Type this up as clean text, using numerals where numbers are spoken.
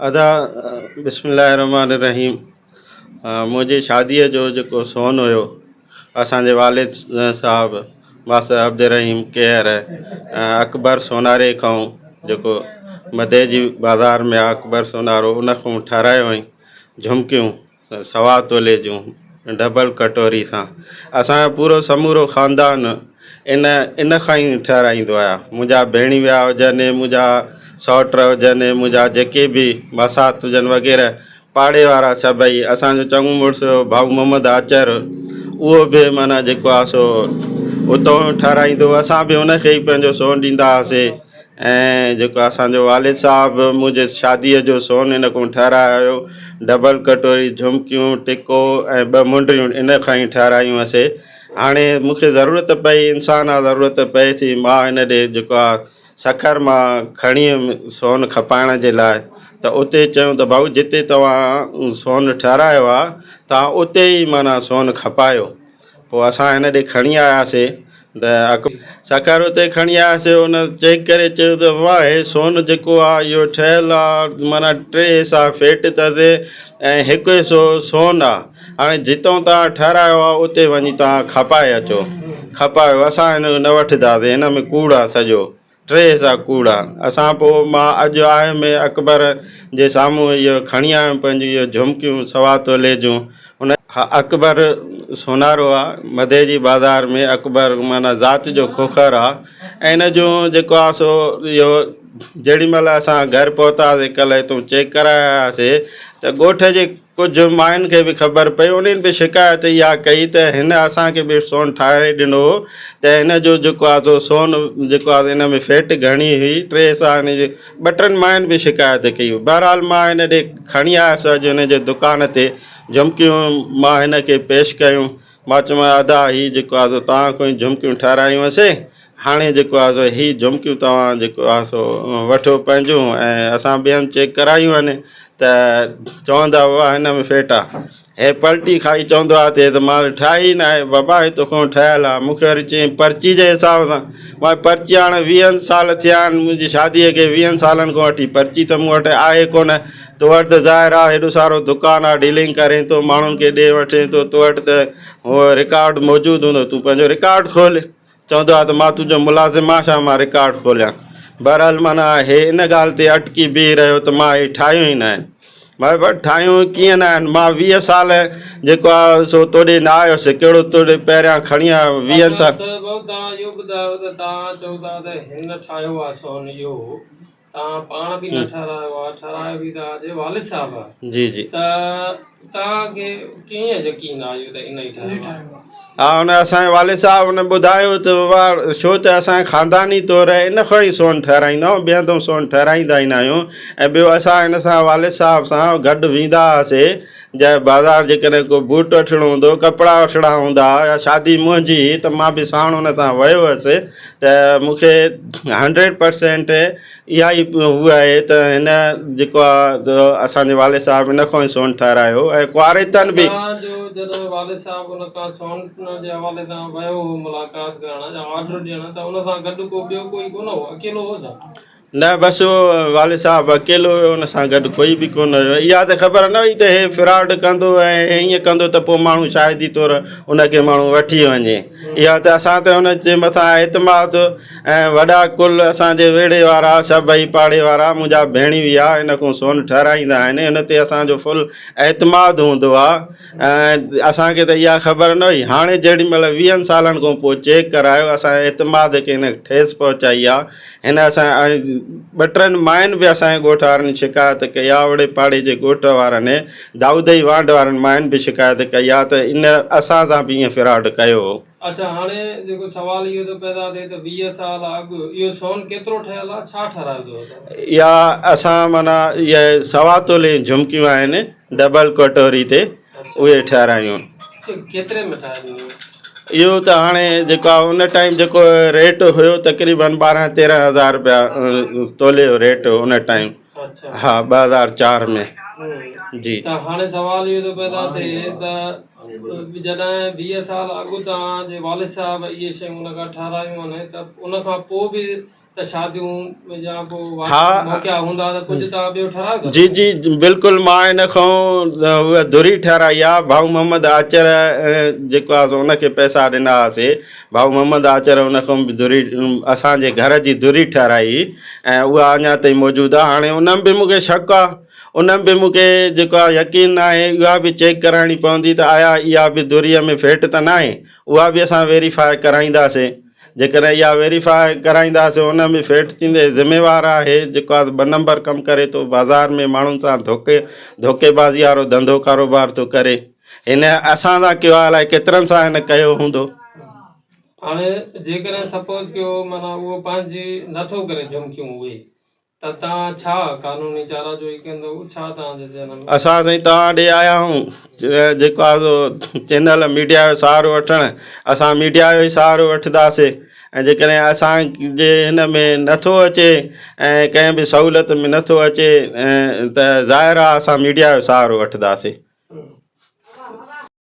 ادا بسم الله الرحمن الرحيم منهنجي شاديء جو جيڪو سون هيو اسانجي والد صاحب ماستر عبدالرحيم ڪيهر اڪبر سوناري کان جيڪو مدي جي بازار ۾ آهي اڪبر سونارو ان کان ٺهرايو هئائين جهمڪيون سوا تولي جون ڊبل ڪٽوري سان اسان جو پورو سمورو خاندان ان ان کان ئي ٺهرائيندو آهيان منهنجا ڀيڻيويا هجن منهنجا سئوٽ هجن منهنجا جيڪي به ماسات هجن وغيره پاڙي وارا سڀئي اسانجو چڱو مڙس هو ڀائو محمد آچر اهو به معنيٰ جيڪو آهي سو اتو ٺهرائيندو هو اسان به ان کي ئي پنهنجو سون ڏيندا هئاسين ۽ جيڪو اسان جو والد صاحب منهنجي شاديء جو سون ان کان ٺهرايو ڊبل ڪٽوري جهمڪيون ٽڪو ۽ ٻه منڊيون ان کان ئي ٺهرايون هئسي هاڻي مون کي ضرورت پئي انسان آ ضرورت پئي ٿي مان هن ڏي جيڪو آ سکر مان کڻي ويم سون کپائڻ جي لاء ته اتي چيون ته ڀائو جتي توهان سون ٺهرايو آ توهان اتي ئي معنيٰ سون کپايو پوء اسان هن ڏي کڻي آياسي ته سکر اتي کڻي آياسي ان چيڪ ڪري چيو ته واهه هي سون جيڪو آ اهو ٺهيل آ معنيٰ ٽي حصا فيٽ اٿس ۽ هڪ حصو سون آ هاڻي جتان توهان ٺهرايو آ اتي وڃي توهان کپائي اچو کپايو اسان هن جو نه وٺنداسين هن ۾ ڪوڙ آ سڄو ٽي حصا ڪوڙ آ. اسان پوء مان اڄ آيم اڪبر جي سامهون اهو کڻي آيم پنهنجون اهي جهمڪيون سوا تولي جون. ان. ها اڪبر سونارو آ مدي جي بازار ۾ اڪبر معنيٰ ذات جو کوکر آ ۽ ان جون جيڪو آ سو اهو جيڏي مهل اسان گهر پهتاسي ڪلهه هتون چيڪ ڪرائي آياسي ته ڳوٺ جي ڪجهه ماين کي به خبر پئي، انهن به شڪايت اها ڪئي ته هن اسان کي به سون ٺاهي ڏنو هو ته هن جو جيڪو آهي سو سون جيڪو آهي ان ۾ فيٽ گهڻي هئي، ٽي حصا هن جي ٻه ٽن ماين به شڪايت ڪئي. بهرحال مان هن ڏي کڻي آيس اڄ هن جي دڪان تي جهمڪيون مان هن کي پيش ڪيون، مان چيم ادا هي جيڪو آهي سو توهان کان ئي جهمڪيون ٺهرايون هئسين، هاڻي جيڪو آهي سو هي جهمڪيون توهان جيڪو آهي سو وٺو پنهنجون ۽ اسان ٻين چيڪ ڪرايون آهن ته چوندا هئا هن ۾ فيٽ آهي هي پلٽي کائي چوندو آهي ته مان ٺاهي ئي ناهي بابا هي توکان ٺهيل آهي مون کي وري چيائين پرچي جي حساب سان مان پرچي هاڻي ويهن سال ٿيا آهن منهنجي شاديء کي ويهن سالن کان وٺي پرچي ته مون وٽ آهي ڪونه تو وٽ ته ظاهر آهي هيڏو سارو دڪان آهي ڊيلنگ ڪرين ٿو ماڻهن کي ڏي وٺين ٿو تو وٽ ته هو رڪارڊ موجود هوندو تون پنهنجو رڪارڊ کول چوندو آهي ته مان تنهنجو ملازم آهيان ڇا مان رڪارڊ کوليان. بهرحال معنيٰ هي ان ڳالهه تي اٽڪي بيهي رهيو ته مان هي ٺاهيون ئي ناهن. مان چيو ٺاهيون ڪيئن ناهن مان 20 سال جيڪو آهي سو توڏي نه آيس ڪهڙو توڏي پهريان کڻي آيو ويهن اچا سال. ته ڀائو توهان اهو ٻڌايو ته توهان چئو ٿا ته هن ٺاهيو آهي سون اهو توهان پاڻ به نه ٺهرايو آهي ٺهرايو به توهان جي والد صاحب آهي جي جي. ته توهان کي ڪيئن يقين آيو ته ان ئي ٺهرايو آهي. ها ان اسان جي والد صاحب ان ٻڌايو ته بابا ڇو ته اسان جي خانداني طور ان کان ئي سون ٺهرائيندا آهيون ٻين تون سون ٺهرائيندا ئي نه آهيون ۽ ٻيو اسان ان سان والد صاحب سان گڏ ويندا هئاسي جنهن بازار جيڪڏهن ڪو بوٽ وٺڻو هوندو هو ڪپڙا وٺڻا هوندا هئا يا شادي منهنجي هئي ته مان به ساڻ ان سان ويو هئس ته مون کي هنڊريڊ پرسينٽ اها ئي هو آهي ته هن جيڪو آهي اسان جي والد صاحب ان کان ئي سون ٺهرايو ۽ ڪنواريتن به. توهان جو جڏهن والد صاحب ان کان سون جي حوالي سان ويو هو ملاقات ڪرڻ يا آرڊر ڏيڻ ته ان سان گڏ ڪو ٻيو ڪوئي ڪونه هو اڪيلو هو ڇا؟ نه بس اهو والد صاحب اڪيلو هيو ان سان گڏ ڪوئي به ڪونه هيو اها ته خبر نه هئي ته هي فراڊ ڪندو ۽ ائين ڪندو ته پوء ماڻهو شاهدي طور ان کي ماڻهو وٺي وڃي اها ته اسان ته ان جي مٿان اعتماد ۽ وڏا ڪل اسان جي ويڙهي وارا سڀئي پاڙي وارا منهنجا ڀيڻيويا ان کان سون ٺهرائيندا آهن ان تي اسان جو فل اعتماد هوندو آهي ۽ اسان کي ته اها خبر نه هئي هاڻي جيڏي مهل ويهن سالن کان پوء چيڪ ڪرايو اسان اعتماد کي هن ٺيس پهچائي آهي هن اسان ٻه ٽن ماين به اسان جي ڳوٺ وارن شڪايت ڪئي آهي اوڙي پاڙي جي ڳوٺ وارن دائودئي وانڍ وارن ماين به شڪايت ڪئي آهي ته ان اسان سان به ائين فراڊ ڪيو هو. اڇا هاڻي جيڪو سوال اهو ٿو پيدا ٿئي ته 20 سال اڳ اهو سون ڪيترو ٺهيل آهي ڇا ٺهرايو اٿو توهان؟ اها اسان معنيٰ اهي سوا تولي جون جهمڪيون آهن ڊبل ڪٽوري تي اهي ٺهرايون. ڪيتري ۾ ٺاهي ڏنيون؟ اهو ته هاڻي جيڪو آهي ان ٽائيم جيڪو ريٽ هيو تقريبن ٻارهن تيرهن هزار روپيا تولي جو ريٽ هو ان ٽائيم ها 2004 ۾ جي. ته هاڻي سوال اهو ٿو پيدا ٿئي ته جڏهن 20 سال اڳ توهان جي والد صاحب اهي شيون ان کان ٺهرايون آهن ته ان کان پوء به ته شاديون يا پوء ها موقعا هوندا ته ڪجهه توهان ٻيو ٺهرايو ٿا؟ جي جي بلڪل مان ان کان اها دري ٺهرائي آهي ڀائو محمد آچر جيڪو آهي سو ان کي پئسا ڏنا هئاسي ڀائو محمد آچر ان کان به دري اسان جي گهر جي دري ٺهرائي ۽ اها اڃا تائين موجود آهي هاڻي ان ۾ به مون کي شڪ آهي ان ۾ به مون کي جيڪو آهي يقين ناهي اها به چيڪ ڪرائڻي پوندي ته آيا اها به دريء ۾ فيٽ ته ناهي اها به اسان ويريفاء ڪرائينداسين جيڪڏهن اها ويريفاء ڪرائينداسين ان ۾ فيٽ ٿيندي ذميوار آهي جيڪو آهي ٻه نمبر ڪم ڪري ٿو بازار ۾ ماڻهن سان ڌوڪي ڌوڪيبازي وارو ڌنڌو ڪاروبار ٿو ڪري هن اسان سان ڪيو آهي الائي ڪيترن سان هن ڪيو هوندو. هاڻي جيڪڏهن سپوز ڪيو معنيٰ اهو پنهنجي نٿو ڪري جهمڪيون اهي ته توهان ڇا قانوني چارا جوئي ڪندؤ؟ ڇا توهان جي ذهن ۾. اسان سائين توهان ڏي آيا آهيون جيڪو آهي سو چينل ميڊيا جو سهارو وٺڻ اسان ميڊيا جو ئي سهارو وٺنداسي ۽ جيڪڏهن اسان جي هن ۾ نٿو اچي ۽ ڪنهن به سهولت ۾ نٿو اچي ته ظاهر آهي اسان ميڊيا جو سهارو وٺنداسي.